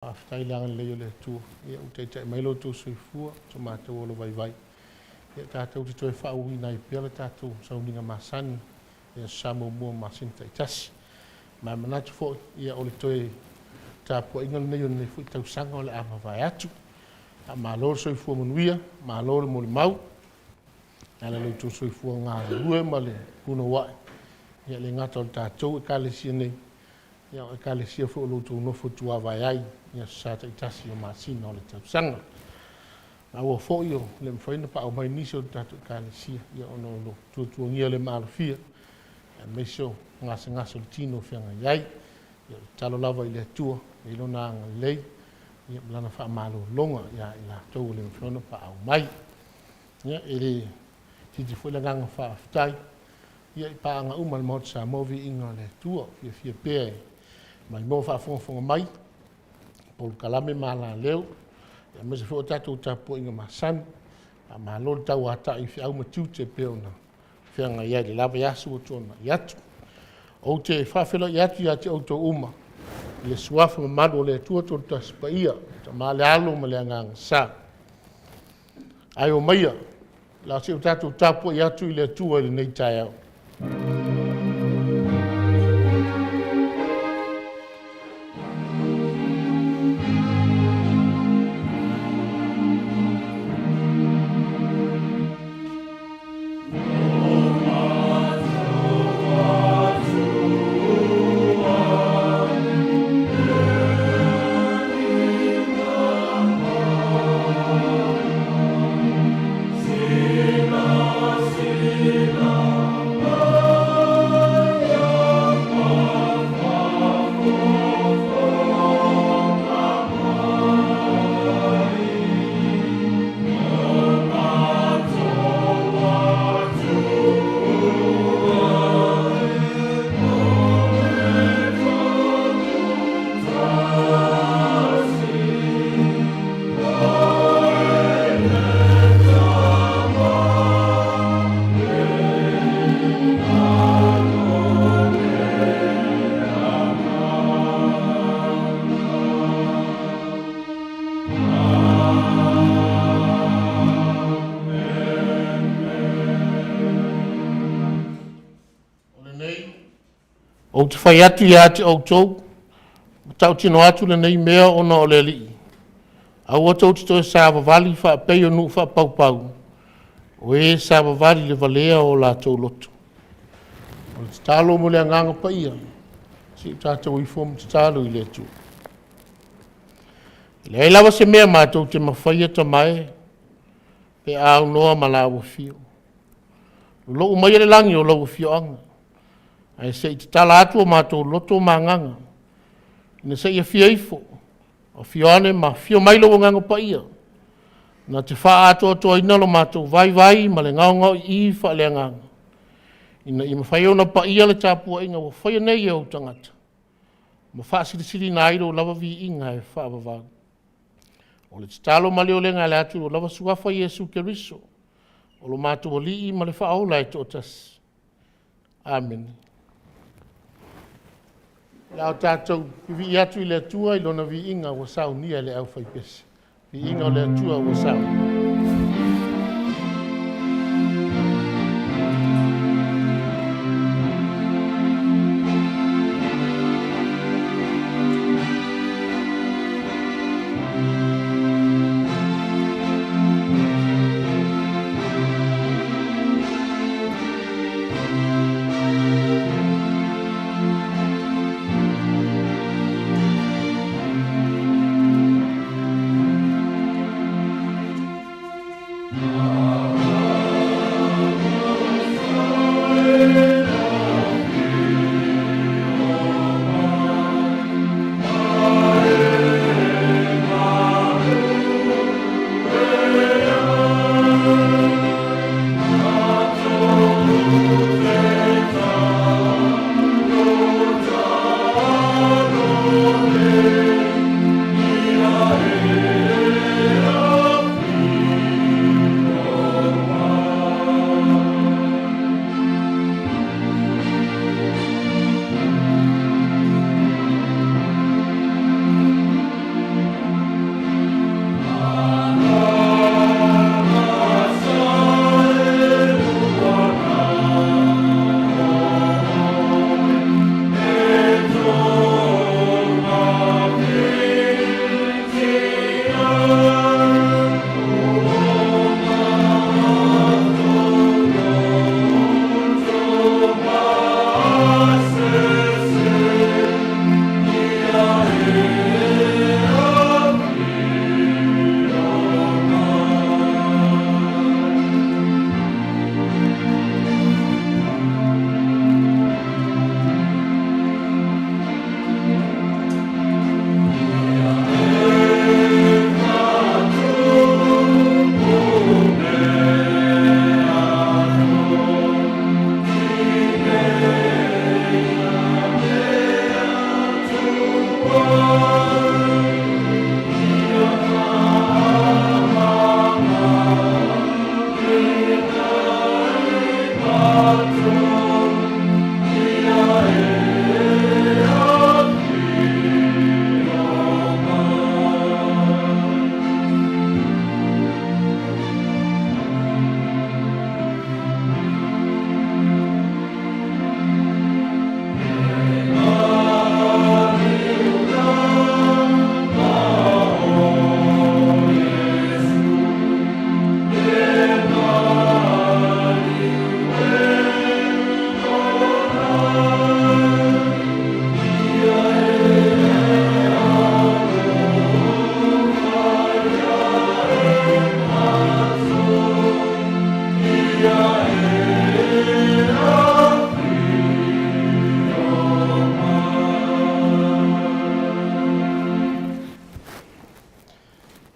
Faafetai i le agalelei o le Atua ua taitai mai lo outou soifua, so matou ola vaivai, ia tatou te toe faauuina ai pea le tatou sauniga masani i Aso Sa muamua o masina taitasi. Ma e manatu foi, ia o le toe tapuaiga lenei o lenei foi tausaga o le a mavae atu. Faamalo le soifua manuia, malo le molimau e ala i lo outou soifua galulue ma le punouai, e le gata o le tatou Ekalesia nei, a o Ekalesia foi o lo o outou nofo tuavae ai i Aso Sa taitasi o masina o le tausaga. Maua foi e le mafai ona paau mai nisi o le tatou Ekalesia ona o tuatuagia le maalofia aemaise o gasegase o le tino o feagai ai. Ia, o le tatalo lava i le Atua e i ai Lona agalelei ma Lana faamalologa ia i latou ua le mafai ona paau mai. Ia, e le itiiti foi le agaga faafetai i paaga uma a le Maota o Samoa, viiga o le Atua. E fiafia pea e maimoa faafogafoga mai i polokalame ma alaleo, aemaise foi o tatou tapuaiga masani. Faamalo le tauatai i feau ma tiute e pei ona feagai ai i le la vaiaso ua tuanai atu. Ou te faafeiloai atu ia te outou uma i le suafa mamalu o le Atua Toatasi Paia, le Tama le Alo ma le Agaga Sa. Ae omaia, o le a se i o tatou tapuai atu i le Atua i lenei taeao. O lenei, ou te fai atu ia te outou, ma tautino atu lenei mea ona o le Alii, aua tou te toe savavali faapei o nuu faapaupau, o e savavali i le valea o latou loto. O le tatalo mo le Agaga Paia, se i o tatou ifo ma tatalo i le Atua. E leai lava se mea matou te mafaia Tama e, pe a aunoa ma lau afio. Lolou maia le lagi o lau afioaga, ae se i tatala atu o matou loto ma agaga, ina se i afio ifo, afio ane ma afio mai lou Agaga Paia na te faaatoatoaina lo matou vaivai ma le gaogaoii faaleagaga, ina ia mafai ona paia le tapuaiga ua faia nei e ou tagata ma faasilisiliina ai lou lava viiga e faavavau. O le tatalo ma le olega e ala atu i lou lava suafa Iesu Keriso o lo matou Alii ma le Faaola e toatasi. Amene. O le a tatou vivii atu i le Atua i Lona viiga ua saunia e le aufaipese. Viiga o le Atua ua saunia.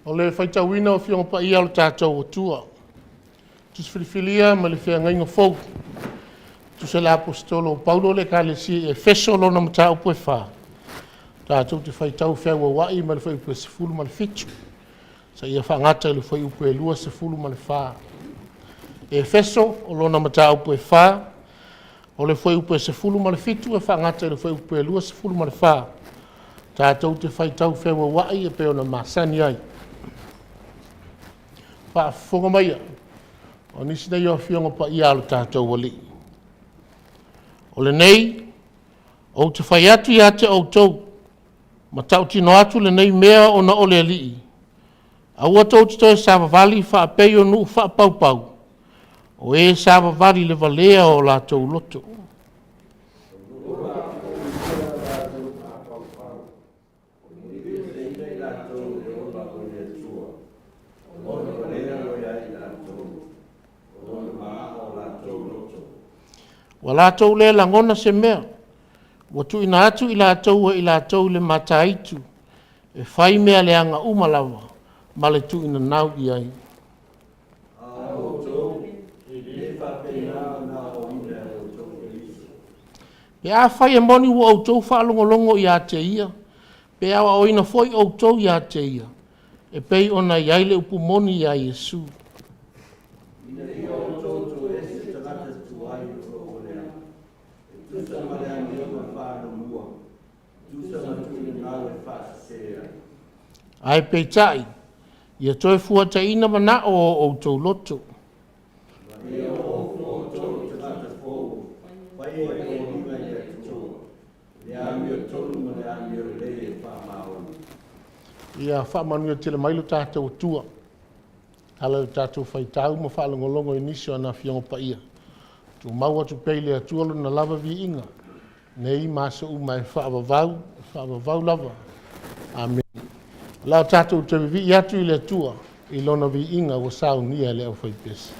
O le faitauina o Afioga Paia a lo tatou Atua, Tusi Filifilia ma le Feagaiga Fou, tusa i le Aposetolo o Paulo i le Ekalesia i Efeso lona mataupu e 4, tatou te faitau feauauai mai le fuaiupu e 17 seia faagata i le fuaiupu e 24. Efeso o lona mataupu e 4, o le fuaiupu e 17 e faagata i le fuaiupu e 24. Tatou te faitau feuauai e pei ona masani ai. Faafofoga maia, o nisi nei o Afioga Paia a lo tatou Alii. O lenei ou te fai atu ia te outou ma tautino atu lenei mea ona o le Alii, aua tou te toe savavali faapei o nuu faapaupau, o e savavali i le valea o latou loto. Ua latou le lagona se mea, ua tuuina atu i latou e i latou i le mataitu e fai mea leaga uma lava ma le tuunanau i ai. Pe afai e moni ua outou faalogologo ia te Ia, pe aoaoina foi outou ia te Ia, e pei ona i ai le upu moni ia Iesu. Ae peitai, ia toefuataina manao o outou loto. Ia faamanuia tele mai lo tatou Atua e ala i le tatou faitau ma faalogologo i nisi o ana Afioga Paia. Tumau atu pea i le Atua lona lava viiga, nei ma aso uma e faavavau, e faavavau lava. Amene. O le a tatou toe vivii atu i le Atua i lona viiga ua saunia e le aufaipese.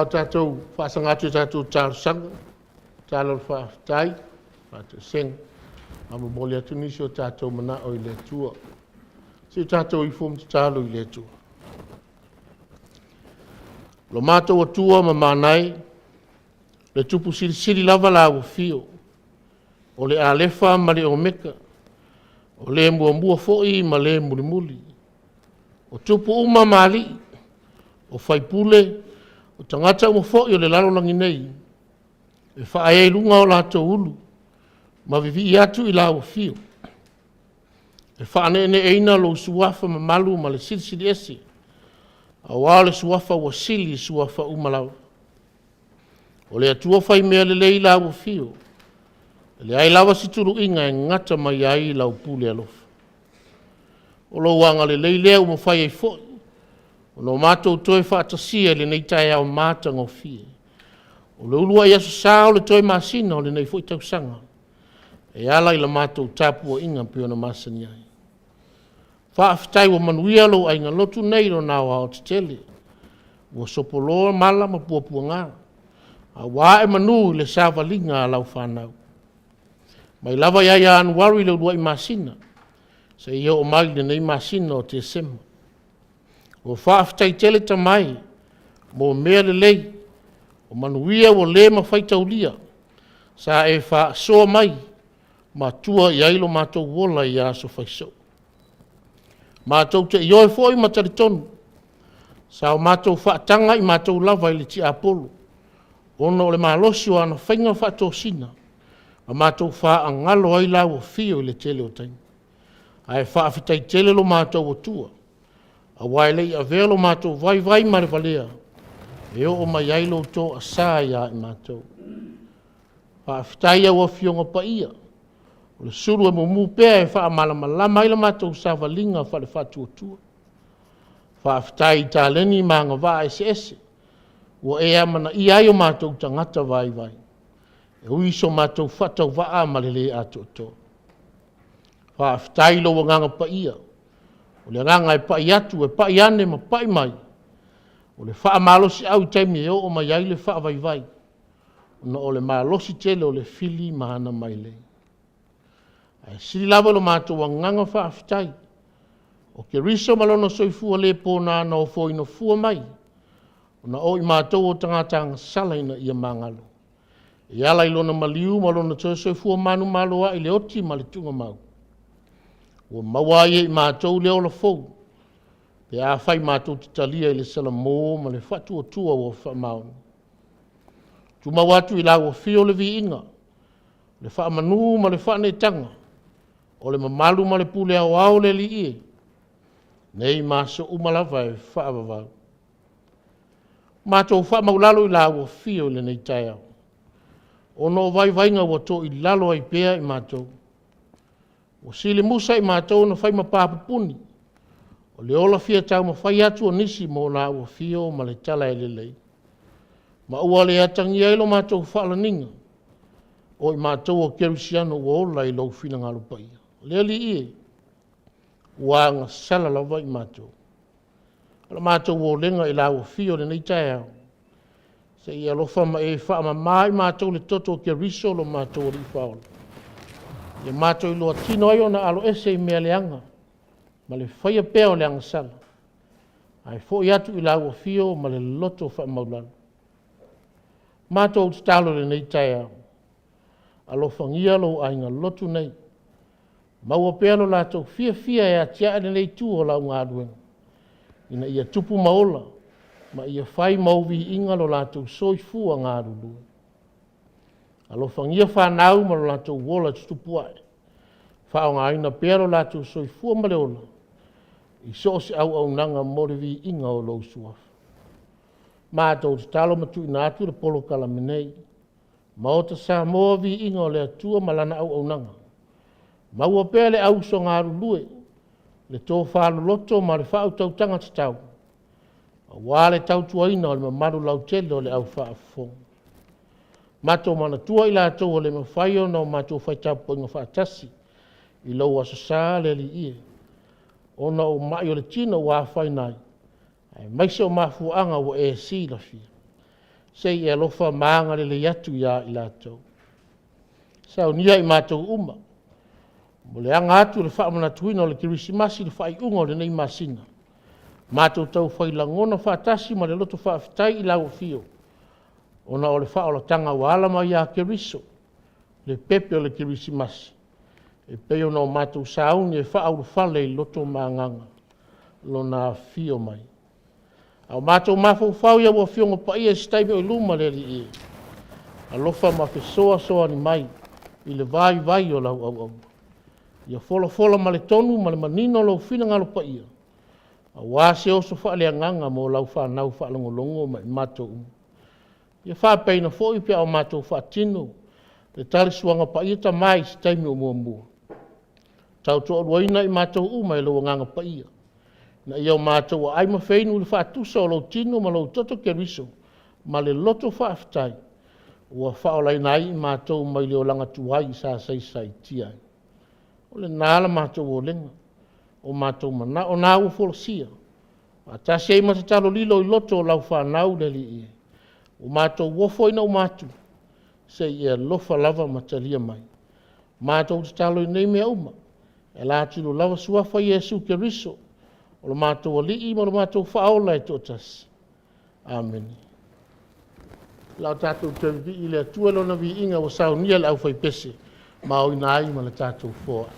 Le a tatou faasaga atu i tatou talosaga, tatalo o le faafetai, faatoesega, ma momoli atu nisi o tatou manao i le Atua. Se i tatou ifo ma tatalo i le Atua. Lo matou Atua mamana e, le Tupu Silisili lava Lau Afio, o le Alefa ma le Omeka, o le Muamua foi ma le Mulimuli, o Tupu uma ma alii, o faipule, o tagata uma foi o le lalolagi nei, e faaee i luga o latou ulu ma vivii atu i lau Afio e faaneeneeina lou Suafa mamalu ma le Silisili Ese, aua o le Suafa ua sili i suafa uma lava. O le Atua fai mea lelei lau Afio, e leai lava se tuluiga e gata mai ai lau pule alofa. O lou agalelei lea ua mafai ai foi ona matou toe faatasia i lenei taeao matagofie, o le uluai aso sa o le toe masina o lenei foi tausaga, e ala i la matou tapuaiga pei ona masani ai. Faafetai ua manuia lou aiga lotu nei i lona aoaotetele, ua sopoloa mala ma puapuaga, a ua ae manu i le savaliga a lau fanau. Mai lava ia Ianuari i le uluai masina seia oo mai i lenei masina o Tesema. Ua faafetai tele Tama e mo mea lelei, o manuia ua le mafai taulia sa e faasoa mai ma tua i ai lo matou ola i aso fai soo. Matou te ioe foi ma talitonu sa o matou faataga i matou lava i le tiapolo ona o le malosi o ana faiga faatosina ma matou faagalo ai lau afio i le tele o taimi. Ae faafetai tele lo matou Atua, aua e le i avea lo matou vaivai ma le valea e oo mai ai lou toasa ia i matou. Faafetai i au Afioga Paia, o le sulu e mumu pea e faamalamalama ai la matou savaliga faale-faatuatua. Faafetai i taleni ma agavaa eseese ua e amanaia ai o matou tagata vaivai, e ui i so matou faatauvaa ma le le atoatoa. Faafetai i lou Agaga Paia, o le Agaga e pai atu e pai ane ma pai mai, o le faamalosiau i taimi e oo mai ai le faavaivai, ona o le malosi tele o le fili ma ana mailei. Ae sili lava lo matou agaga faafetai, o Keriso ma lona soifua le pona na ofoina fua mai ona o i matou o tagata agasala ina ia magalo, e ala i lona maliu ma lona toe soifua manumalo ai i le oti ma le tuugamau, ua maua ai e i matou le ola fou pe afai matou te talia i le salamo ma le faatuatua ua faamaoni. Tumau atu i lau afio le viiga, le faamanu ma le faaneetaga, o le mamalu ma le pule aoao le Alii e, nei ma aso uma lava e faavavau. Matou faamaualalo i lau afio i lenei taeao, ona o vaivaiga ua toilalo ai pea i matou. Ua silimusa i matou ona fai ma pa pupuni o le ola fia taumafai atu o nisi mo lau afio ma le tala e lelei, ma ua le atagia ai lo matou faalaniga o i matou o kerisiano ua ola i lou finagalo paia. Le Alii e, ua agasala lava i matou. O le matou olega i lau afio i lenei taeao, se i e alofa ma e faamama i matou i le toto o Keriso lo matou Alii Faaola, ia matou iloa tino ai ona aloese i mea leaga ma le faia pea o le agasala, ae foi atu i lau afio ma le loto faamaualalo. Matou tatalo i lenei taeao, alofagia lou aiga lotu nei, maua pea lo latou fiafia e atiae lenei itu o lau galuega, ina ia tupu ma ola ma ia fai ma ou viiga lo latou soifua galulue. Alofagia fanau ma lo latou ola tutupu ae, faaaogaina pea lo latou soifua ma le ola i so o se auaunaga mo le viiga o lou Suafa. Matou tatalo ma tuuina atu le polokalame nei, Maota Samoa, Viiga o le Atua ma lana auaunaga, maua pea le au uso galulue, le tofa loloto ma le faautautaga tatau aua le tautuaina o le mamalu lautele o le au faafofoga. Matou manatua i latou ua le mafai ona matou fai tapuaiga faatasi i lou Aso Sa le Alii e, ona o mai o le tino ua afaina ai, aemaise o mafuaaga ua e silafia. Se i e alofa ma agalelei atu ia i latou. Saunia i matou uma mo le aga atu i le faamanatuina o le Kerisimasi i le faaiuga o lenei masina, matou taufai lagona faatasi ma le loto faafetai i lau afio, ona o le faaolataga ua ala mai ia Keriso, le pepe o le Kerisimasi, e pei ona matou sauni e faaulufale i loto ma agaga Lona afifio mai. A o matou mafaufau i au Afioga Paia i se taimi o i luma le Alii e, alofa ma fesoasoani mai i le vaivai o lau auauna. Ia folafola ma le tonu ma le manino lou finagalo paia aua se oso faaleagaga mo lau fanau faalogologo ma i matou uma. Ia faapeaina foi pe a o matou faatino le talisuaga paia Tama i se taimi o muamua, tautoaluaina i matou uma e lou Agaga Paia, ina ia o matou aai ma feinu i le faatusa o lou tino ma lou toto Keriso ma le loto faafetai ua faaolaina ai i matou mai le olaga tuai sa saisaitia ai. O lena la matou olega, o matou manao na ua folasia faatasi ai ma tatalo lilo i loto o lau fanau le Alii e, ua matou ofoina uma atu, se i e alofa lava ma talia mai. Matou tatalo i nei mea uma e ala atu i lo lava suafa Iesu Keriso o lo matou Alii ma lo matou Faaola e toatasi. Amene. O le a tatou toe vivii i le Atua i Lona viiga ua saunia e le aufaipese ma aoina ai ma le tatou foai.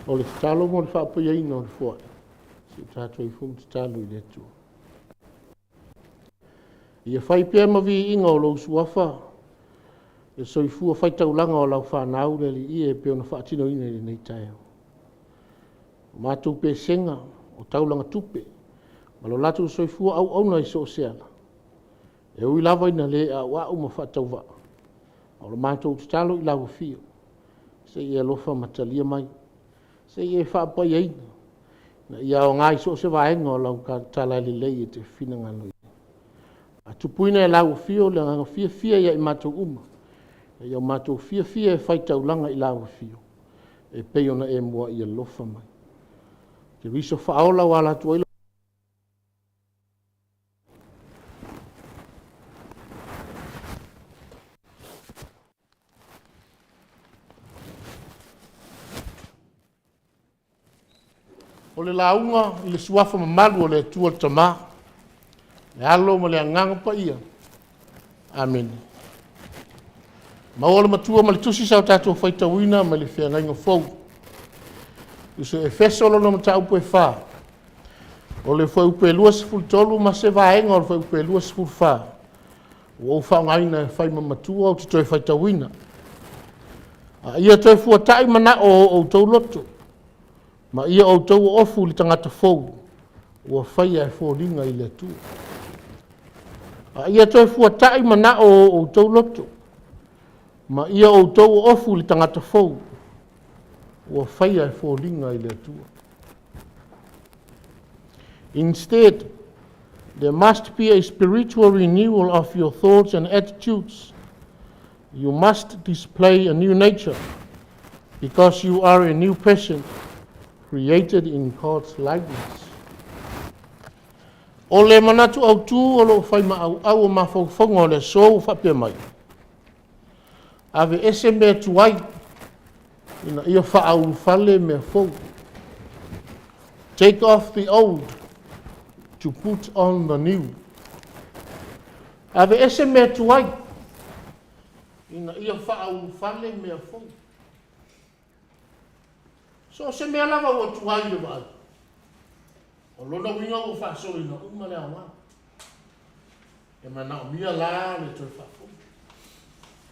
O le tatalo mo le faapaiaina o le foai, se i tatou ifo ma tatalo i le Atua. Ia fai pea ma viiga o lou suafa le soifua faitaulaga o lau fanau le Alii e pei ona faatinoina i lenei taeao. O matou pesega, o taulaga tupe, ma lo latou soifua auauna i so o se ala, e ui lava ina le a'ua'u ma faatauvaa, a o le matou tatalo i lau Afio, se i e alofa ma talia mai, se i e faapaiaina, ina ia aoga i so o se vaega o lau talalelei e te finagalo i ai. Faatupuina e lau Afio le agaga fiafia ia i matou uma, ina ia matou fiafia e faitaulaga i lau Afio, e pei ona e muai alofa mai. Keriso faaola ua ala atu ai O le lauga i le suafa mamalu o le Atua le Tama, le Alo ma le Agaga Paia. Amene. Maua le matua ma le tusi sa o tatou faitauina mai le feagaiga fou. Tusi a Efeso lona mataupu e 4, o le fuaiupu e 23 ma se vaega o le fuaiupu e 24, ua ou faaaogaina e fai ma matua ou te toe faitauina. A ia toe fuata'i mana'o o outou loto, ma ia outou oofu i le tagata fou ua faia e foliga i le Atua. A ia toe fuata'i mana'o o outou loto, ma ia outou oofu i le tagata fou ua faia e foliga i le Atua. Instead, there must be a spiritual renewal of your thoughts and attitudes. You must display a new nature because you are a new person created in God's likeness. O le manatu autū o lo o fai ma auau o mafaufauga o le aso ua faapea mai, aveese mea tuai ina ia faaulufale mea fou. Take off the old to put on the new. Aveese mea tuai ina ia faaulufale mea fou. So o se mea lava ua tuai i le vaai, o lona uiga ua faasoloina uma le aoga. E manaomia la le toe faafou.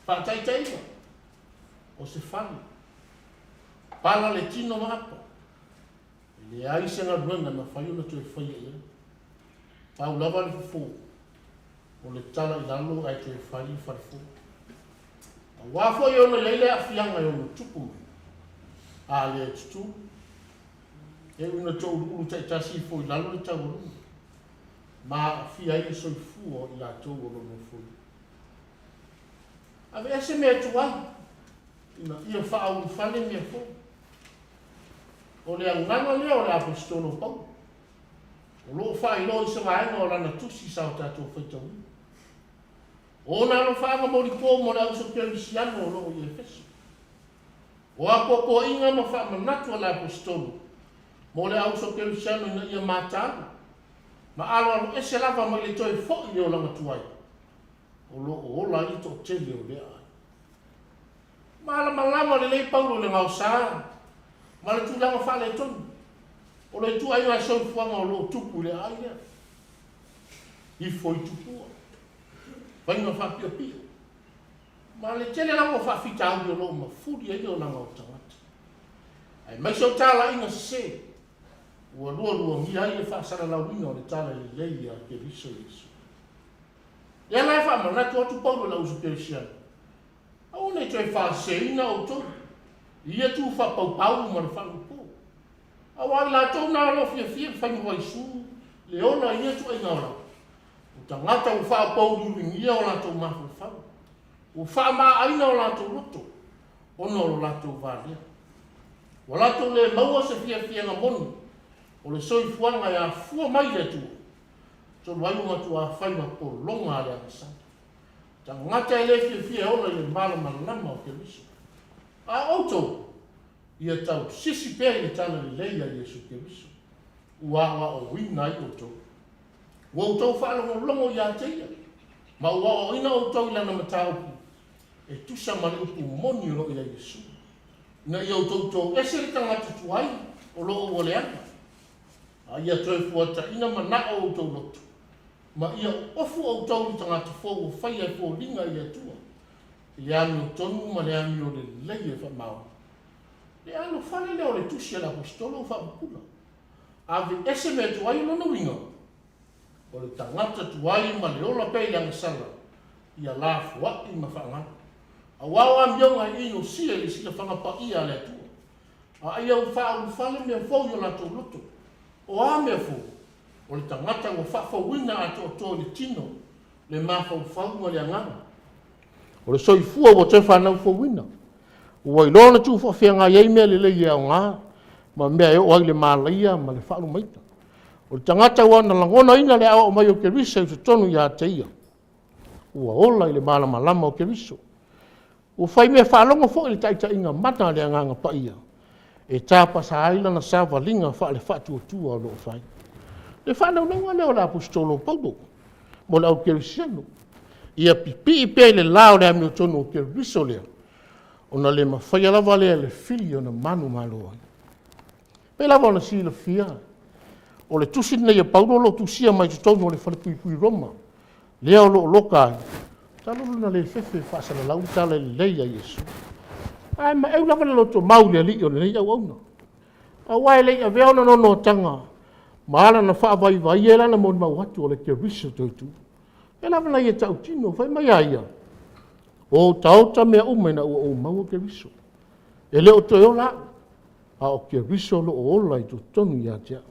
Faataitaiga, o se fale, pala le tino ma apa, e leai se galuega e mafai ona toe faia i ai. Pau lava le fofo, o le tala i lalo ae toe fai le fale fou. Aua foi e ono i ai le aafiaga e ono tupu mai, a le tutū, e ui ina touluulu taitasi ifo i lalo le taualuga, ma aafia ai le soifua o i latou o lo o nofoia. Aveese mea tuai, ina ia faaulufale mea fou. O le agaga lea o le Aposetolo o Paulo, o lo o faailoa i se vaega o lana tusi sa o tatou faitauina. O ona alofaaga molipo mo le auso kerisiano o lo o i Efeso. O apoapoaiga ma faamanatu a le Aposetolo mo le auso kerisiano ina ia mataala ma aloaloese lava mai le toe foi i le olaga tuai, o lo o ola ai le toatele o lea aiga. Malamalama lelei Paulo i le gaosa ma le tulaga faaletonu o le ituaiga soifuaga o lo o tupu i le aai lea. Ifo i tupua, faiga faapiopio, ma le tele lava o faafitauli o lo o mafuli ai le olaga o tagata. Aemaise o talaiga sese ua lualuagia ai le faasalalauina o le talalelei a Keriso Iesu. Lea la e faamanatu atu Paulo i le auuso kerisiano, aua ne i toe faaseseina outou i ia tu faapaupau ma le faanuupo. Aua o i latou na o lo o fiafia e fai ma vaisu le ola i ia ituaiga olaga, o tagata ua faapouliuligia o latou mafaufau, ua faamaa-aina o latou loto ona o lo latou valea. Ua latou le maua se fiafiaga moni o le soifuaga e afua mai i le Atua, talu ai ua matuā fai ma pologa a le agasala. Tagata e le fiafia e ola i le malamalama o Keriso. A o outou, ia tausisi pea i le talalelei a Iesu Keriso, ua aoaoina ai outou. Ua outou faalogologo ia te ia, ma ua aoaoina outou i lana mataupu e tusa ma le upu moni o lo o ia Iesu, ina ia outou toese le tagata tuai o lo o ua leaga, a ia toe fuataina manao o outou loto, ma ia oofu outou i le tagata fou ua faia e foliga i le Atua, i le amiotonu ma le amiolelei e faamaoni. Le anofale lea o le tusi a le Aposetolo ua faapupula. Aveese mea tuai o lona uiga, o le tagata tuai ma le ola pea i le agasala, ia lafoai ma faagalo. Aua o amioga e inosia i le silafaga paia a le Atua, a ia ua faaulufale mea fou i o latou loto. O a mea fou? O le tagata ua faafouina atoatoa i le tino, le mafaufau ma le agaga. O le soifua ua toe fanau fouina, ua iloa ona tuufaafeagai ai mea lelei e aoga ma mea e oo ai i le malaia ma le faalumaina. O le tagata ua na lagonaina le aoao mai o Keriso i totonu ia te ia, ua ola i le malamalama o Keriso. Ua faimea faalogo foi i le taitaiga mana a le Agaga Paia e tapasa ai lana savaliga faale-faatuatua o lo o fai. Le faanaunauga lea o le Aposetolo o Paulo mo le aukerisiano, ia pipii pea i le la o le amiotonu o Keriso lea, ona le mafaia lava lea e le fili ona manumalo ai. E pei lava ona silafia, o le tusi lenei a Paulo o lo o tusia mai totonu o le falepuipui i Roma, lea o lo o loka ai, talu lona le fefe e faasalalau le tala lelei a Iesu. Ae maeu lava le lotomau i le Alii o lenei auauna, aua e le i avea ona noanoataga ma ala na faavaivaia ai lana molimau atu o le Keriso toetu'u. O lea lava na ia tautino, fai mai a ia, “Ua otaota mea uma ina ua ou maua Keriso. E le o toe ola a'u, a o Keriso o lo o ola i totonu ia te a'u.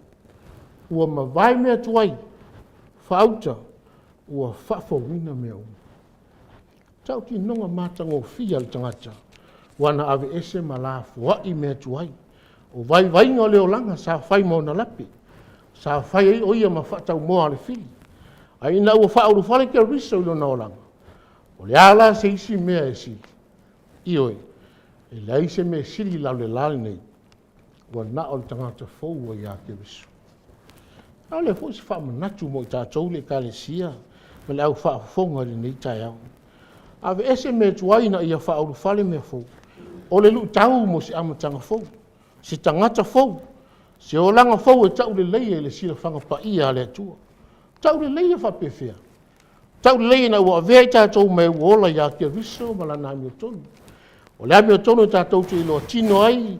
Ua mavae mea tuai, faauta, ua faafouina mea uma.” Tautinoga matagofie a le tagata ua na aveese ma lafoai mea tuai, o vaivaiga o le olaga sa fai ma ona lape, sa fai ai o ia ma faataumoa a le fili. Ae ina ua faaulufale Keriso i lona olaga, o le a la se isi mea e sili? Ioe, e leai se mea e sili i lalo o le la lenei, ua na o le tagata fou ua ia Keriso. A o lea foi o se faamanatu mo i tatou le Ekalesia ma le au faafofoga i lenei taeao. Aveese mea tuai ina ia faaulufale mea fou. O le luitau mo se amataga fou, se tagata fou, se olaga fou e tauleleia i le silafaga paia a le Atua. Tauleleia faapefea? Tauleleia ina ua avea i tatou ma e ua ola ia Keriso ma lana amiotonu. O le amiotonu tatou te iloa tino ai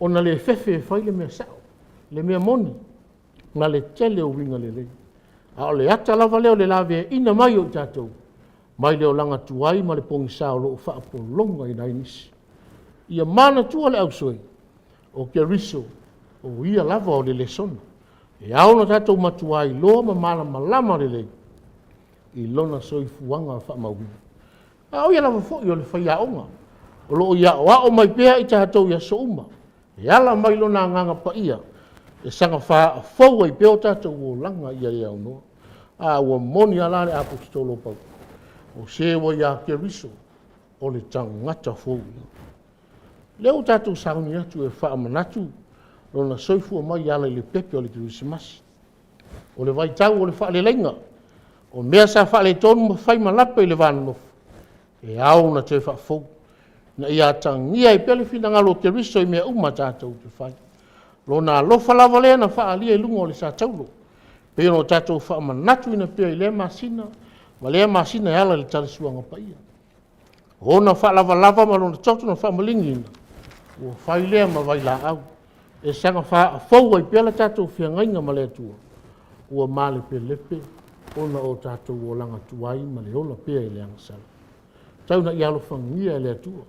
ona le fefe e fai le mea sao, le mea moni ma le tele o uiga lelei. A o le ata lava lea o le laveaiina mai o i tatou mai le olaga tuai ma le pogisa o lo o faapologaina ai nisi. Ia manatua le ausoe, o Keriso o Ia lava o le lesona. E ao ona tatou matuā iloa ma malamalama lelei i lona soifuaga faamauina. A o ia lava foi o le faiaoga o lo o ia aoao mai pea i tatou i aso uma e ala mai lona Agaga Paia e saga faafou ai pea o tatou olaga ia le aunoa. A ua moni lava la le Aposetolo o Paulo, o se ua ia Keriso, o le tagata fou ia. O lea ua tatou sauni atu e faamanatu lona soifua mai e ala i le pepe o le Kerisimasi. O le vaitau o le faaleleiga, o mea sa faaletonu ma fai ma lape i le va nonofo, e ao ona toe faafou, ina ia atagia ai pea le finagalo o Keriso i mea uma tatou te fai. Lona alofa lava lea na faaalia i luga o le satauro, e pei ona tatou faamanatuina pea i lea masina ma lea masina e ala i le Tala Suaga Paia. O ona faalavalava ma lona toto na faamaliliina, ua fai lea ma vailaau e saga faafou ai pea le tatou feagaiga ma le Atua ua malepelepe ona o tatou olaga tuai ma le ola pea i le agasala. Tau ina ia alofagia e le Atua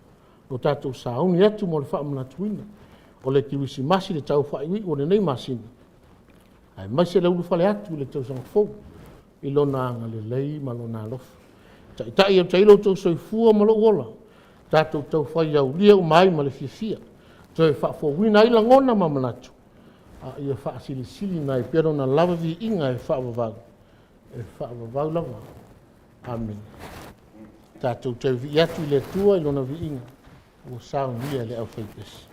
lo tatou sauni atu mo le faamanatuina o le Kerisimasi, le taufaaiuiu o lenei masina, aemaise le ulufale atu i le tausaga fou i Lona agalelei ma Lona alofa. Taitai ia ita ia lo outou soifua ma lou ola, tatou taufai aulia uma ai ma le fiafia, toe faafouina ai lagona ma manatu, a ia faasilisiliina ai pea Lona lava viiga e faavavau, e faavavau lava. Amene. Tatou toe vivii atu i le Atua i Lona viiga ua saunia e le aufaipese.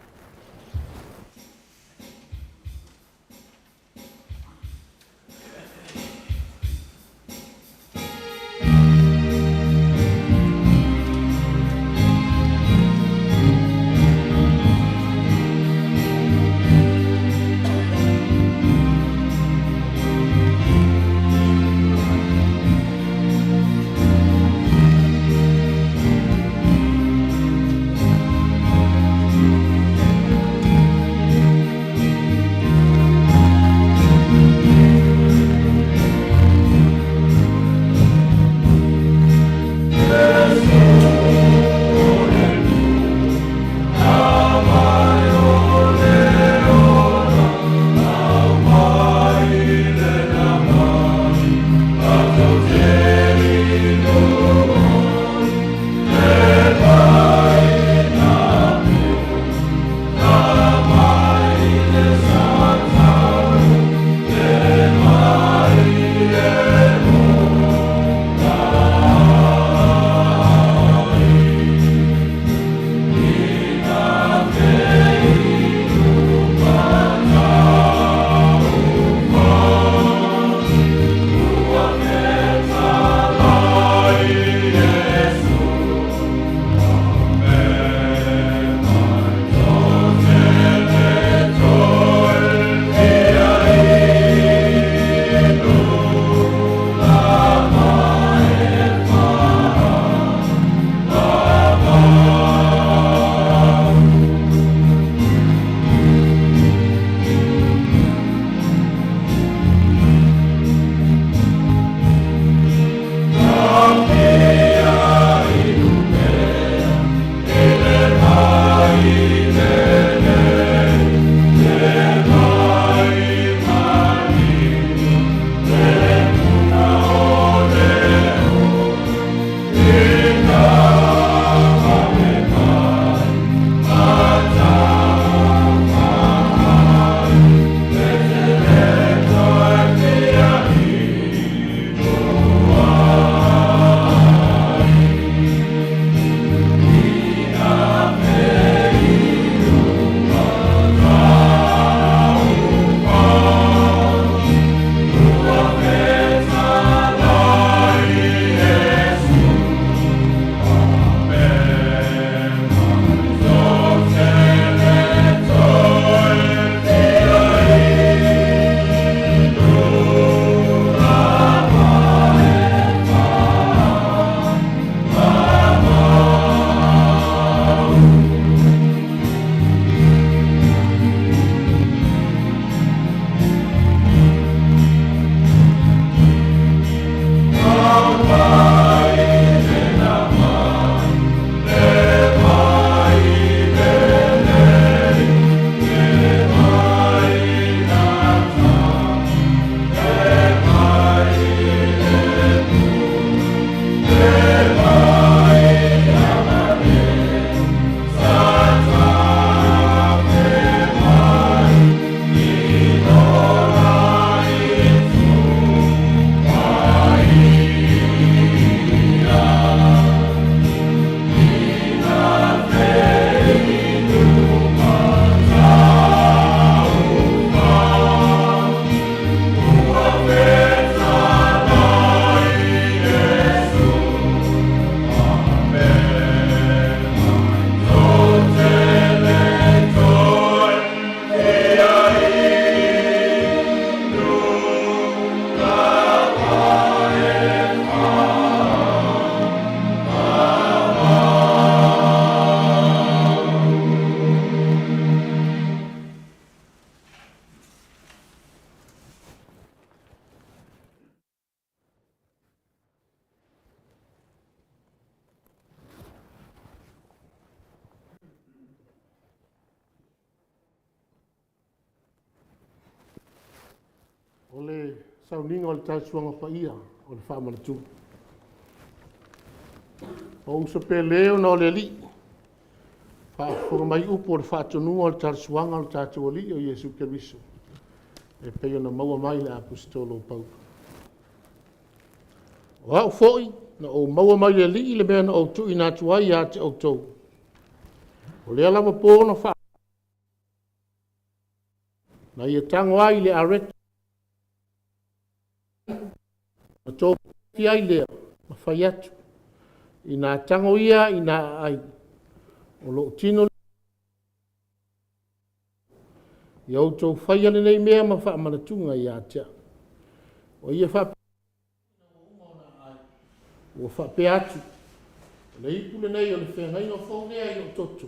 Sauniga o le Tausuaga Paia o le Faamanatuga. O uso pele ona o le Alii, faafofoga mai upu o le faatonuga o le Talosuaga o le tatou Alii o Iesu Keriso, e pei ona maua mai i le Aposetolo o Paulo. O au foi na ou maua mai le Alii le mea na ou tuuina atu ai ia te outou. O lea lava po na faa na ia tago ai le areto na tofi ai lea ma fai atu, ina tago ia ina aai, o lou tino ia outou faia lenei mea ma faamanatuga ia te au. O ia faapea ua faapea atu, o le ipu lenei o le feagaiga fou lea i lou toto.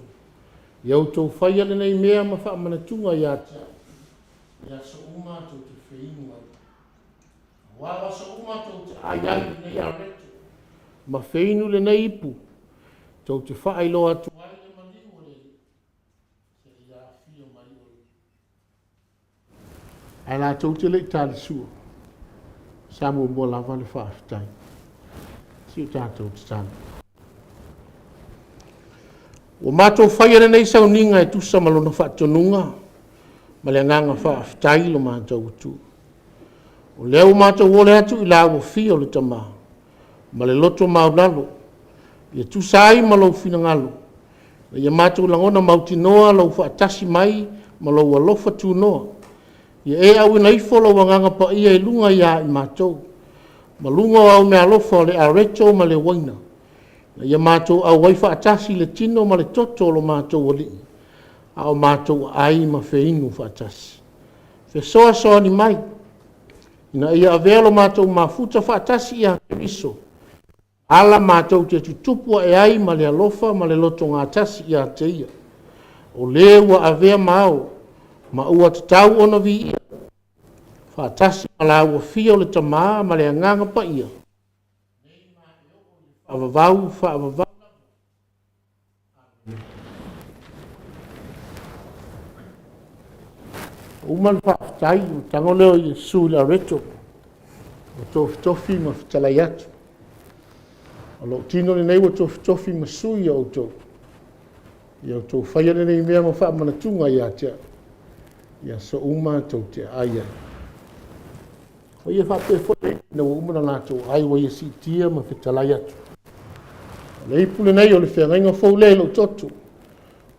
Ia outou faia lenei mea ma faamanatuga ia te au, i aso uma tou te feinu ai. Aua o aso uma tou te aai ai lenei areto, ma feinu lenei ipu, tou te faailoa atu ai le maliu o le Alii, seia afio mai o ia. Ae latou te le i talisua, sa muamua lava le faafetai. Si o tatou tatalo. Ua matou faia lenei sauniga e tusa ma lona faatonuga ma le agaga faafetai lo matou Atua. O lea ua matou ole atu i la uafia o le Tama ma le loto maulalo, ia tusa ai ma lou finagalo, ina ia matou lagona mautinoa lou faatasi mai ma lou alofa tunoa. Ia e auina ifo lou agaga paia i luga ia i matou, ma luga o au meaalofa o le areto ma le uaina, ina ia matou auai faatasi i le tino ma le toto o lo matou Alii, a o matou aai ma feinu faatasi. Fesoasoani mai, ina ia avea lo matou mafuta faatasi ia Keriso, ala matou te tutupu ae ai ma le alofa ma le lotogatasi ia te ia. O le ua avea ma ao, ma ua tatau ona viia, faatasi ma la uafia o le Tama ma le Agaga Paia, faavavau, faavavau. Uma le faafetai, o le tago lea o Iesu i le areto, ua tofitofi ma fetalai atu. O lou tino lenei ua tofitofi ma sui o outou. Ia outou faia lenei mea ma faamanatuga ia te au, i aso uma tou te aai ai. O ia faapea foi ina ua uma ona latou ai, ua ia siitia ma fetalai atu. O le ipu lenei o le feagaiga fou lea i lou toto,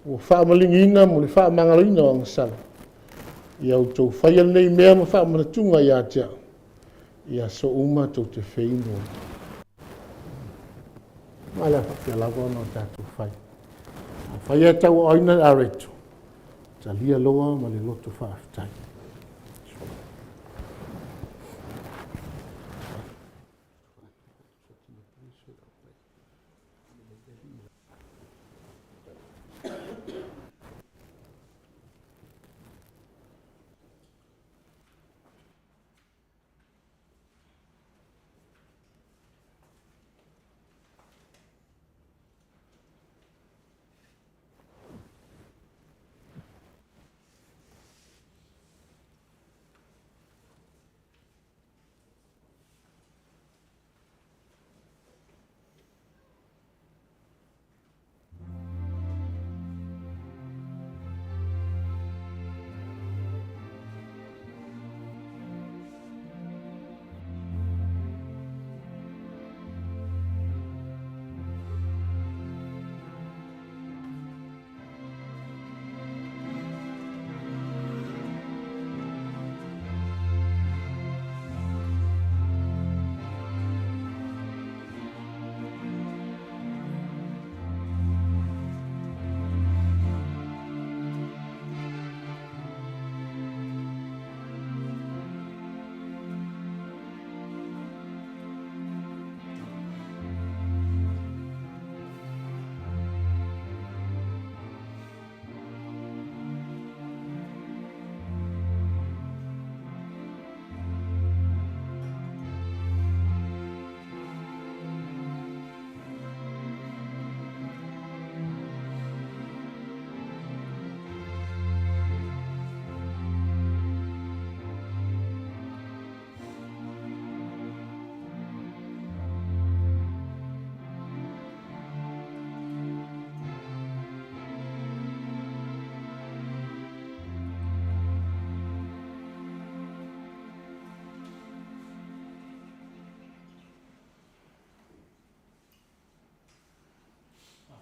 ua faamaligiina mo le faamagaloina o agasala. Ia outou faia lenei mea ma faamanatuga ia te au, i aso uma tou te feinu ai. Ma le a faapea lava ona o tatou fai. Afai e tauaoina le areto, talia loa ma le loto faafetai.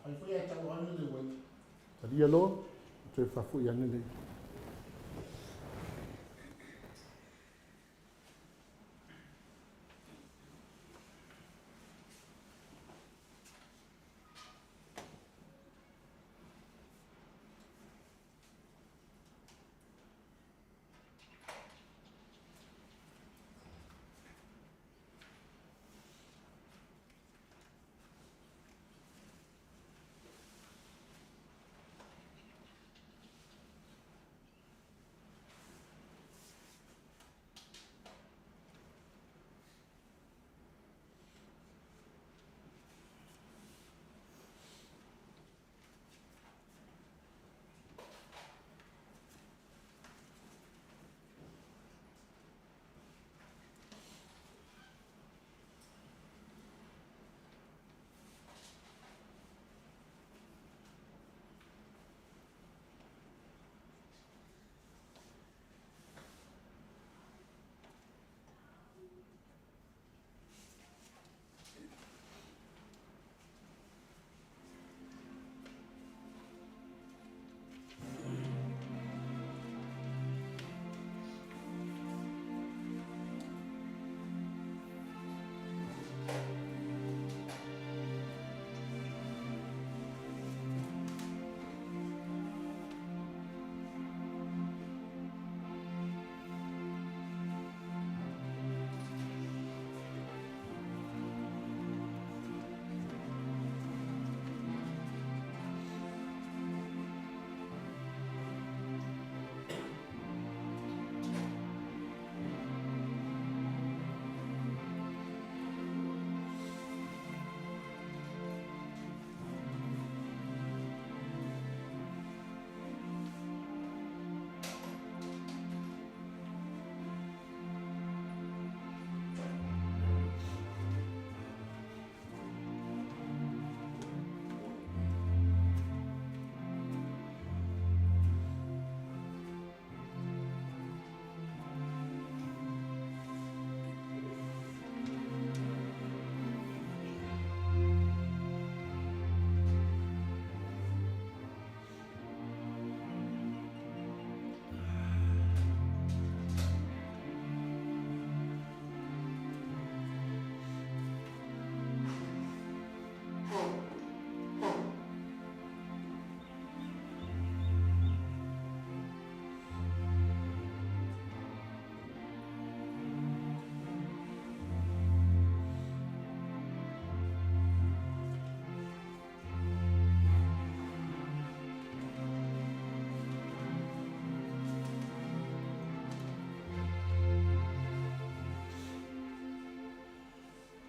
Afai foi ae tau o au ia le uaina, talia loa ma toe faafoi ane le i'a.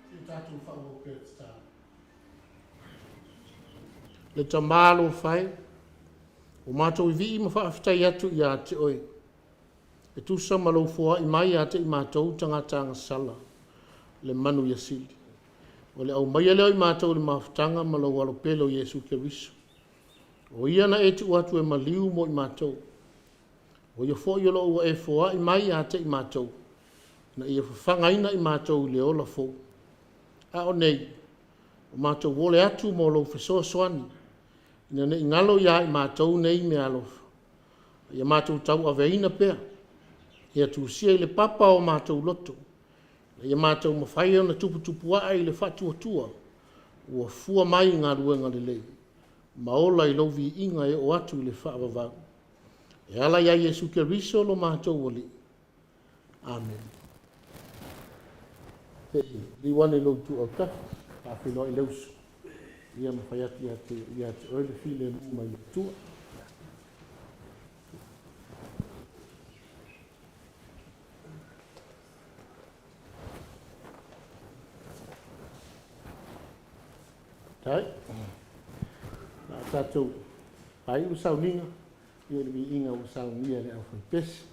Se i tatou faaauau pea le tatalo. Le Tama alofa e, ua matou vivii ma faafetai atu ia te Oe, e tusa ma Lou foai mai ia te i matou tagata agasala le manuia sili, o le aumaia lea o i matou i le mafutaga ma Lou Alo pele o Iesu Keriso. O Ia na e tuu atu e maliu mo i matou, o Ia foi o lo o ua e foai mai ia te i matou, ina ia fafagaina i matou i le ola fou. A o nei, ua matou ole atu mo Lou fesoasoani, ina ne i galo ia i matou nei meaalofa, a ia matou tauaveina pea, ia tusia i le papa o matou loto, ina ia matou mafai ona tuputupuae i le faatuatua ua fua mai i galuega lelei, ma ola i Lou viiga e oo atu i le faavavau. E ala ia Iesu Keriso lo matou Alii. Amene. Se i liliu ane i lou itu autafa, faafeiloai le uso, ia ma fai atu ia te oe le filemu mai le Atua. Tai. O le a tatou faaiu le sauniga i le viiga ua saunia e le aufaipese.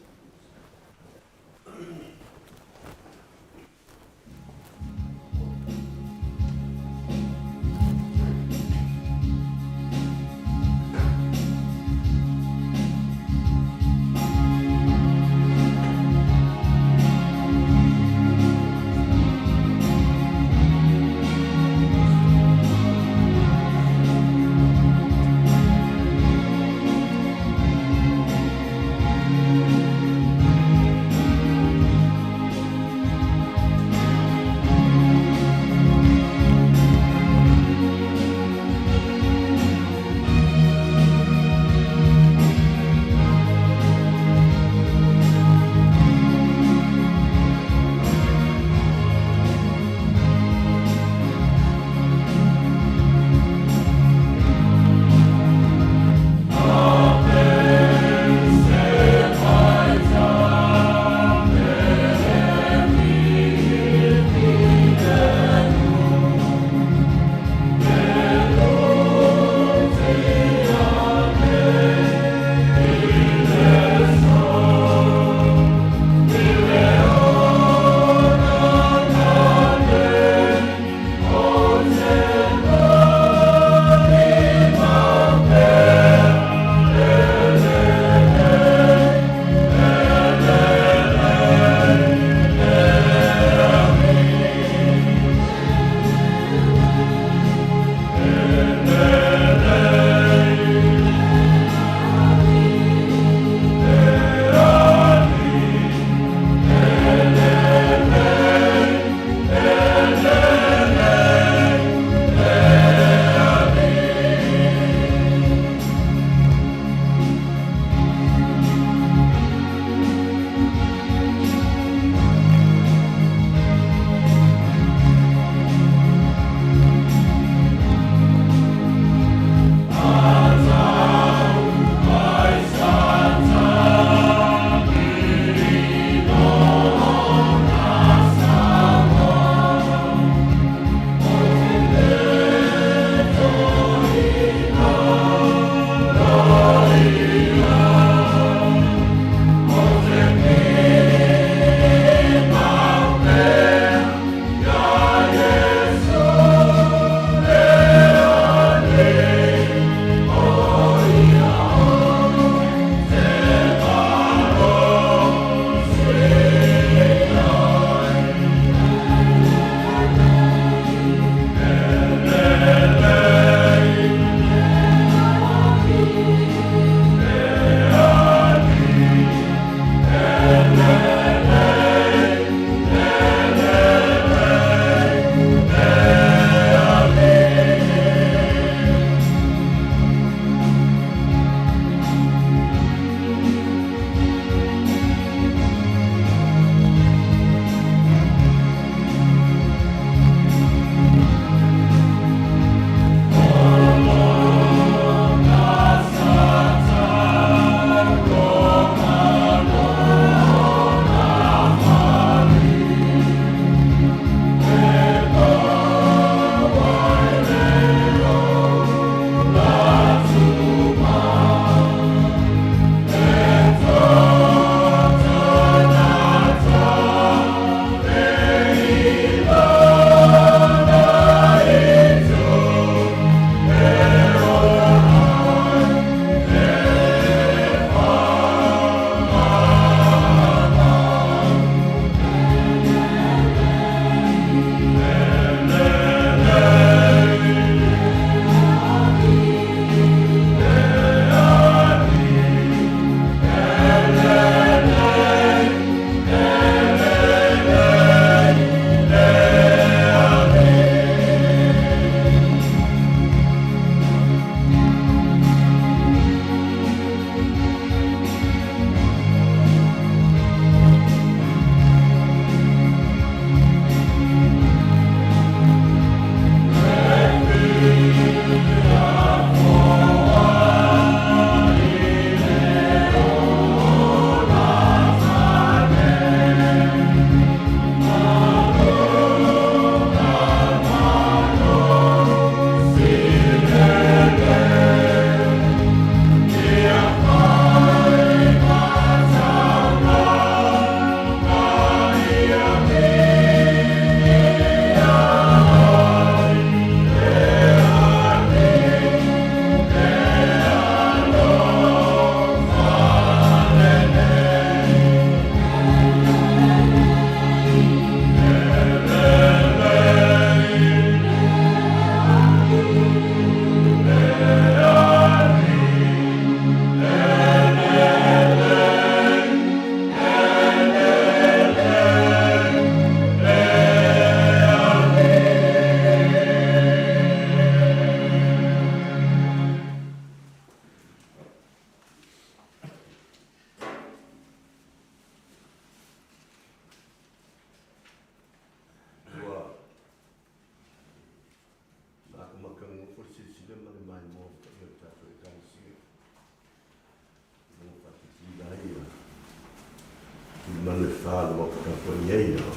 manu e fā o le Maota tapuai nei, a o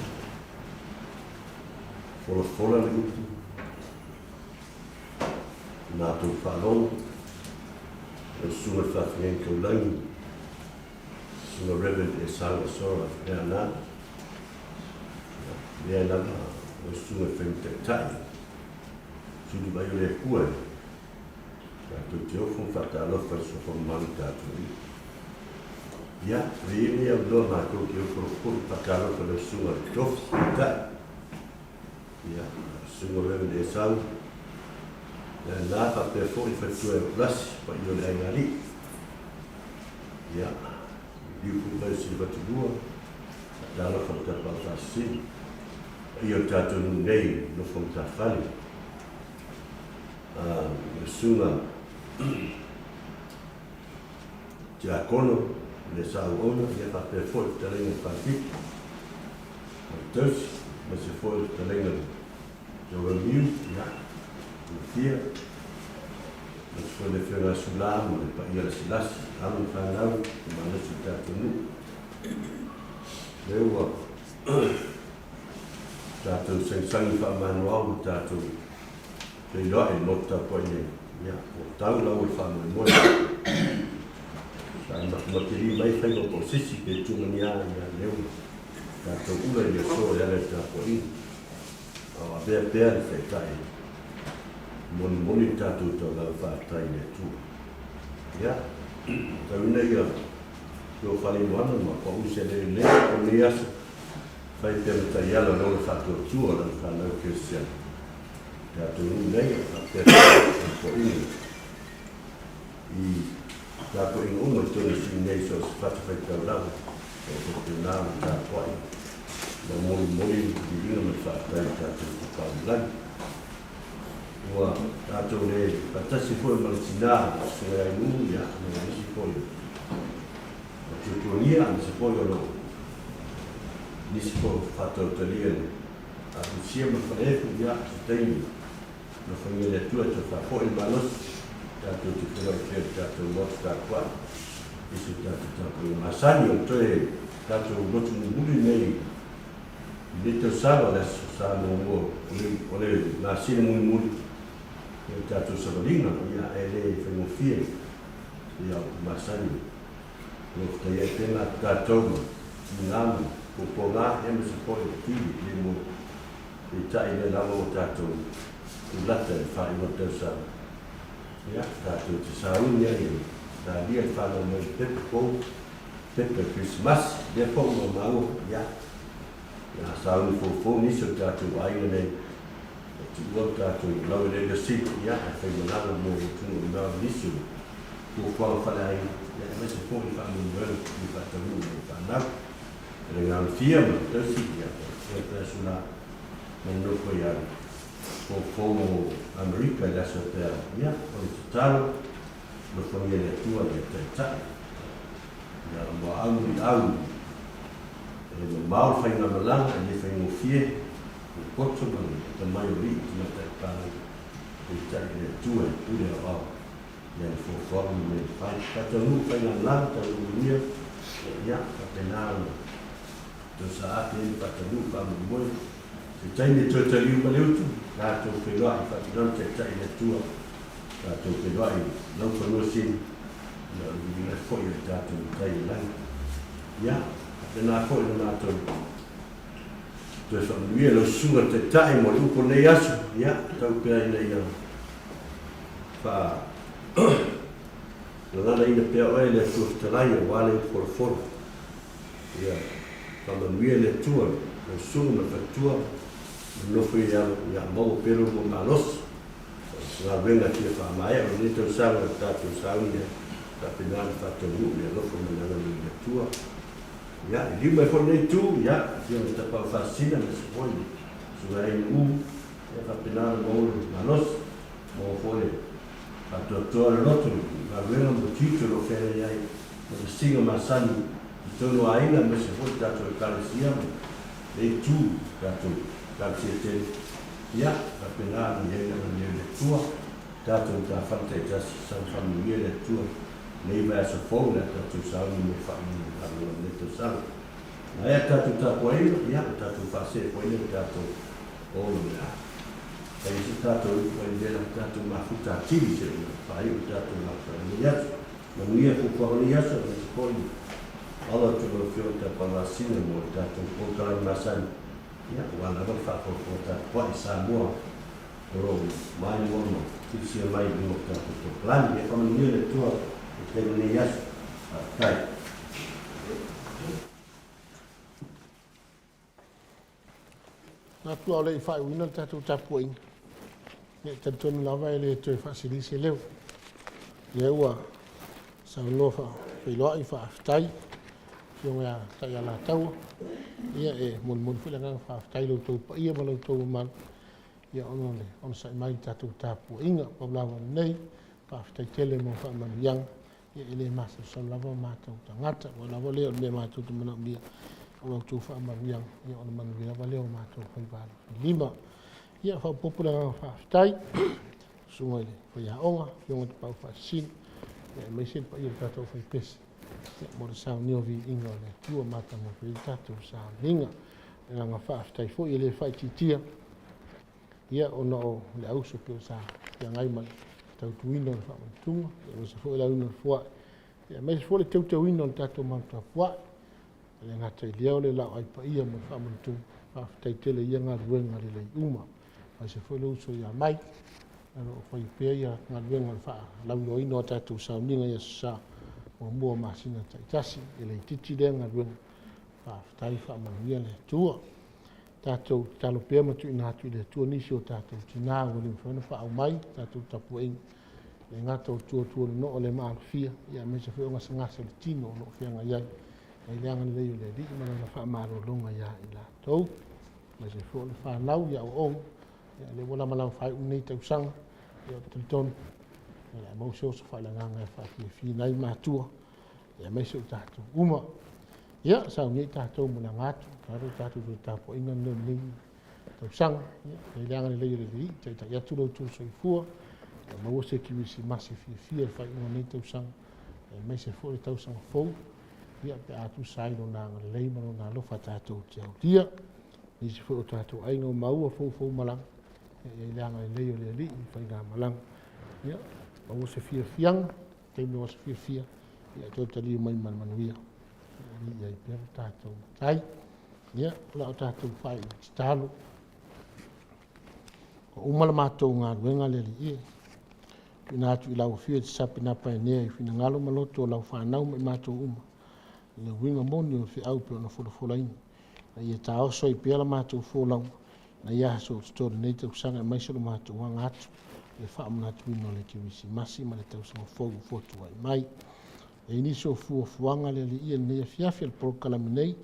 folafola le upu i matou faalogo, lau Susuga i le Faafeagaiga Taulagi, Susuga Reverend Esau Asora Leaana, lea lava lau Susuga i le Fai Taitai, Suli vai o le Atua e tatou te ofo ma faatalofa i le suafa mamalu o tatou alii. Ia, ua i ai lenei avanoa matou te ofo alofa ma faatalofa i lau susuga i le Tofi Taitai, ia, Susuga Reverend Esau Leaana, faapea foi le faletua ia Pulasi, paia o le aiga alii. Ia, liliu foi mai o Silivatulua, faatalofa i le Tapaau Faasisina. Paia o le tatou nuu nei, nofo matafale, le susuga Tiakono, le Sa Auauna, ia faapea foi le fetalaiga i le Falefitu, Faletausi, aemaise foi le fetalaiga i le Teoramiu, ia, Lufia, aemaise foi le Afioga ia Sula ma le paia lasilasi, alo ma fanau, le malosi o le tatou nuu. Lea ua tatou sagisagi faamanoao ma tatou feiloai i le motu tapuai nei, ia, ua tau lau o le faamoemoe. Sa matematelī mai faiva po o sisi pe tumaniā, ia, lea ua tatou ula i le aso e ala i le tapuaiga. A o avea pea le taitai e molimoli le tatou tauvaga faafetai i le Atua. Ia, tauina ia Feofale Moana ma pau se lelei o lenei aso, fai pea ma taiala o le ola faatuatua o lana fanau kerisiano. Le atunuu nei e faapea tapuaiga i tapuaiga uma i totonu o Sini nei so o se fatafaitaulaga o lo o faapena ona tapuai ma molimoli le viiga ma le faafetai i le tatou Tapaau i le Lagi. Ua tatou le faatasi foi ma le tina Susuga ia Nuu, ia, ma nisi foi o tuatuagia, aemaise foi o lo nisi foi o faatautalia le Apusia ma le Faleefu, ia, se taimi alofagia e le Atua e toe faafoi le malosi, tatou te feiloai pea i le tatou Maota tapuai i se tatou tapuaiga masani o le toe tatou lotu mulimuli nei I lenei tausaga o le Aso Sa muamua o le masina mulimuli o le tatou savaliga, ia, e le faigofie, ia, o upu masani o lo o fetaia ai pea tatou ma tiga ma puapuaga, ia, aemaise foi o le tili le moe. Peitai lea lava ua tatou tulata i le faaiuga o le tausaga, ia, tatou te sauni ai e talia le fanau mai i le pepa fou, Pepa Kerisimasi, lea foi ua maua, ia, o le a sauni foufou nisi o tatou aiga nei e tuua le tatou laueleele sili, ia, ae faimalaga mo atunuu mamao i nisi o fuafuaga faaleaiga, ia, aemaise foi le faamoemoega i le faataunuu mai o fanau. E le galofia ma le tausi, ia, o le aso la ma le nofo ia foufou mo Amerika i le aso taeao, ia, o le tatalo, Alofagia e le Atua le Taitai. Ia muaau muliau e mamao le faigamalaga e le faigofie, le poto ma le atamai o alii ma tamaitai palagi, peitai le Atua e pule aoao i ana fuafuaga ma mea e fai. Faataunuu faigamalaga, taunuu manuia, ia faapena ona tausa ake ai le faataunuu faamoemoe. Se taimi e toe taliu ma le utu, tatou feiloai faapena ona taitai le Atua. Tatou feiloai i lau fanua sili, ia o le viiga foi o le tatou Matai i le lagi. Ia, faapena foi le matou toe faamanuia i lau susuga i le Taitai mo le upu o lenei aso, ia, tau pea ina ia faa gaganaina pea oe e le Atua Fetalai aua le upu folafola. Ia, faamanuia le Atua i lau susuga ma le faletua, ma le nofo i alo, ia maua pea lo oulua malosi. O se galuega e fia faamaea o lenei tausaga o tatou sauni ai, faapena ona faataunuu le alofa ma le agalelei o le Atua. Ia, e lima ai foi lenei itu, ia, Afioga i Tapaau Faasisina aemaise foi le Susuga ia Nu'u, ia faapena ona maua le malosi, maua foi le faatoatoa o le loto i galuega ma tiute o lo o feagai ai ma vesiga masani i totonu o aiga aemaise foi le tatou Ekalesia ma lenei itu, tatou Ekalesia tele. Ia, faapena ona i ai le agalelei o le Atua, tatou matafale taitasi, saga faamanuia le Atua i lenei vaiaso fou o le a tatou sauni mo le faaiuga o galuega o lenei tausaga. Maea le tatou tapuaiga, ia, ona tatou faasee foi lea i le tatou ola o le a fai ai se tatou ipu ai mea tatou mafuta atili seia faaiu le tatou galuega i lenei aso. Manuia fuafuaga o lenei aso aemaise foi le alo atu i lau Afioga Tapalasina mo le tatou polokalame masani, ia, aua lava le faafogafoga tapuai a Samoa o lo o maimoa ma silasila mai i luga o tatou polokalame. Ia faamanuia le Atua i le taimi o lenei aso. Faafetai. Manatu a o le i faaiuina le tatou tapuaiga, ia e talitonu lava e le toe faasili se leo. Lea ua saunoa faafeiloai faafetai Afioga ia Taialataua, ia e molimoli foi le agaga faafetai i lo outou paia ma lo outou mamalu, ia ona o le onosai mai i le tatou tapuaiga. Pau lava lenei, faafetai tele mo faamanuiaga. Ia e le masalosalo lava o matou tagata, aua lava lea o le mea matou te manaomia, o la outou faamanuiaga, ia ona manuia lava lea o matou faiva alofilima. Ia faaopoopo le agaga faafetai, susuga i le faiaoga, afioga i le Tapaau Faasisina, ia aemaise le paia o le tatou aufaipese, ia mo le saunia o viiga o le Atua matagofie ai le tatou sauniga. Le agaga faafetai foi e le faaitiitia, ia ona o le auso pei sa feagai ma le tautuina o le faamanatuga, aemaise foi le auina o le foai, aemaise foi le teuteuina o le tatou malu tapuai. E le gata i lea o le laoai paia mo le faamanatuga, faafetai tele i ia galuega lelei uma. Aemaise foi le uso ia Mai, o lo o faia pea ia galuega o le faalauiloaina o tatou sauniga i Aso Sa muamua o masina taitasi. E le itiiti lea galuega, faafetai faamanuia le Atua. Tatou tatalo pea ma tuuina atu i le Atua nisi o tatou tina ua le mafai ona faaau mai tatou tapuaiga, e le gata o tuatua nonoo le maalofia, ia aemaise foi o gasegase o le tino o lo o feagai ai. Ai le agalelei o le Alii ma lana faamalologa ia i latou, aemaise foi o le fanau i aoaoga, ia lea ua lamalama faaiu lenei tausaga, ia ou te talitonu, ia o le a maua se oso faaleagaga e faafiafia ai matua, ia aemaise o tatou uma. Ia, saunia i tatou mo le aga atu, tatou tatou toe tapuaiga lenei o lenei tausaga. Ia, i le agalelei o le Alii, taitai atu lo outou soifua, ia maua se kerisimasi fiafia i le faaiuga o lenei tausaga, aemaise foi le tausaga fou, ia pe a tusa ai lona agalelei ma lona alofa tatou te aulia. Nisi foi o tatou aiga o maua foufou malaga, ia i le agalelei o le Alii i faigamalaga. Ia, maua se fiafiaga, taimi o aso fiafia, ia toe taliu mai ma le manuia. Ia i ai pea lo tatou matai. Ia, o la o tatou faaiu tatalo. Ua uma la matou galuega le Alii e. Tuuina atu i lau afio e te sape napaenea i finagalo ma loto o lau fanau ma i matou uma. Le uiga moni o le feau pei ona folafolaina. Ina ia taoso ai pea la matou folauga ina ia aso o totoe o lenei tausaga aemaise o le matou aga atu i le faamanatuina o le Kerisimasi ma le tausaga fou ua fotuai mai. E i ai nisi o fuafuaga a le Alii i lenei afiafi a le polokalame nei,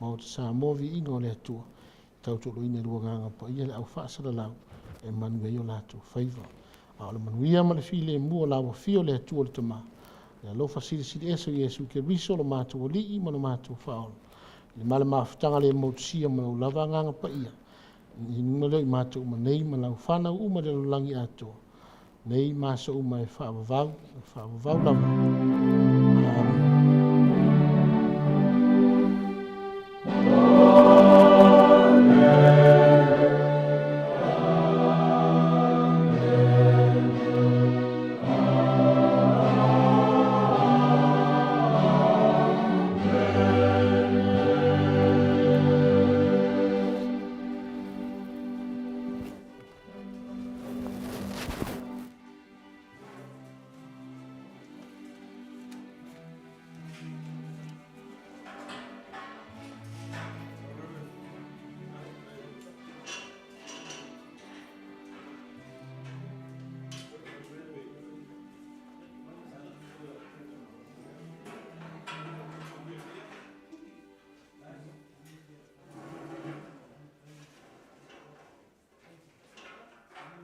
Maota Samoa Viiga o le Atua, tautoaluaina i lou Agaga Paia le au faasalalau e manuia ai o latou faiva. A o le manuia ma le filemu o lau Afio o le Atua le Tama, le alofa silisili ese o Iesu Keriso lo matou Alii ma lo matou Faaola, i le ma le mafutaga le motusia ma lou lava Agaga Paia, i luga lea o i matou uma nei ma lau fanau uma i le lalolagi atoa, nei ma aso uma e faavavau, e faavavau lava.